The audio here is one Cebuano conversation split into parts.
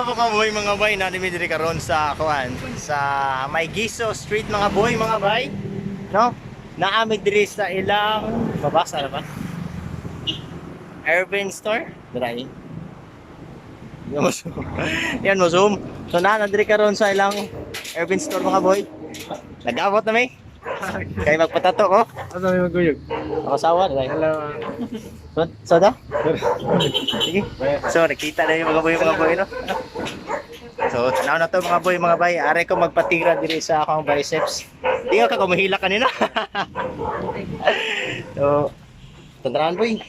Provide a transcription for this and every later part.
Mga boy, mga bay, naa mi diri karon sa kuan sa May Giso Street, mga boy, mga bay. No? Naa mi diri sa ilang babasa na ba? Irvin Store? Diri. Yan mo zoom. Yan mo zoom. So naa na diri karon sa ilang Irvin Store, mga boy. Nag-abot na mi. Kay magpatato ko. Asa may maguyog? Ako sawa, diri. Hello. So, so da? Sige. So, nakita na yung mga boy, no? So, tanaw na to, mga boy, mga bay. Are ko magpatira diri sa akong biceps. Di ka kumahila kanina. So, tandaran, boy.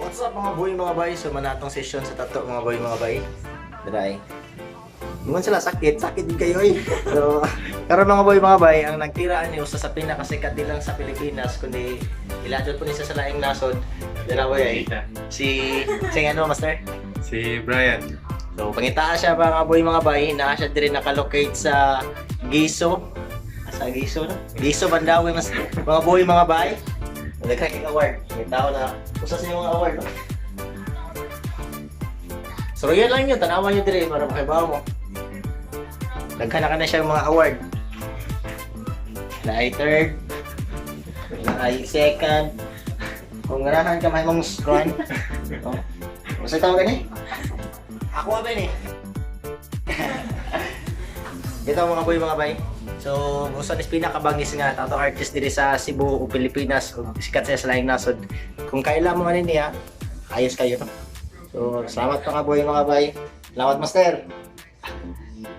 What's up, mga boy, mga bay? So manatong session sa tato, mga boy, mga bay. Dry. Ingon sila sakit, sakit din kayo eh. So, karon, mga boy, mga bay, ang nagtiraan ni usa sa pinakasikat din lang sa Pilipinas kundi ilajot po ni sa laing nasod. Dira, boy, ay. Si si ano, master? Si Brian. So, pangitaan siya, mga boy, mga bay, naa siya diri nakalocate sa Giso. Sa Giso, no? Giso Bandawe, mas mga boy, mga bay. Daghan kay award. May tao na usa sa inyong mga award, no? So, yan lang yun. Tanawan nyo diri para makibaw mo. Daghan na ka na siya mga award. Na ay third, na ay second. Kung ganahan ka may mong scrum. Oh. Usa tawag gani? Ako ba ni? Ito, mga boy, mga bay. So, usa ni pinakabangis nga tattoo artist diri sa Cebu o Pilipinas ug sikat siya sa laing nasod. Kung kaila mo ani niya, ayos kayo, no? So, salamat, mga boy, mga bay. Salamat, master.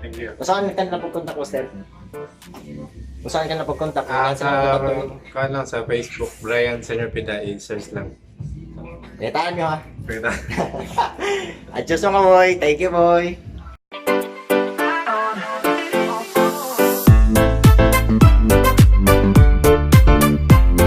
Thank you. Saan ka na pag-contact, master? Saan ka na pag-contact? Ah, sa kuan lang sa Facebook, Brian Senior Pidai, search lang. Kitaan nyo ha. Pwede. Adios, mga boy. Thank you, boy.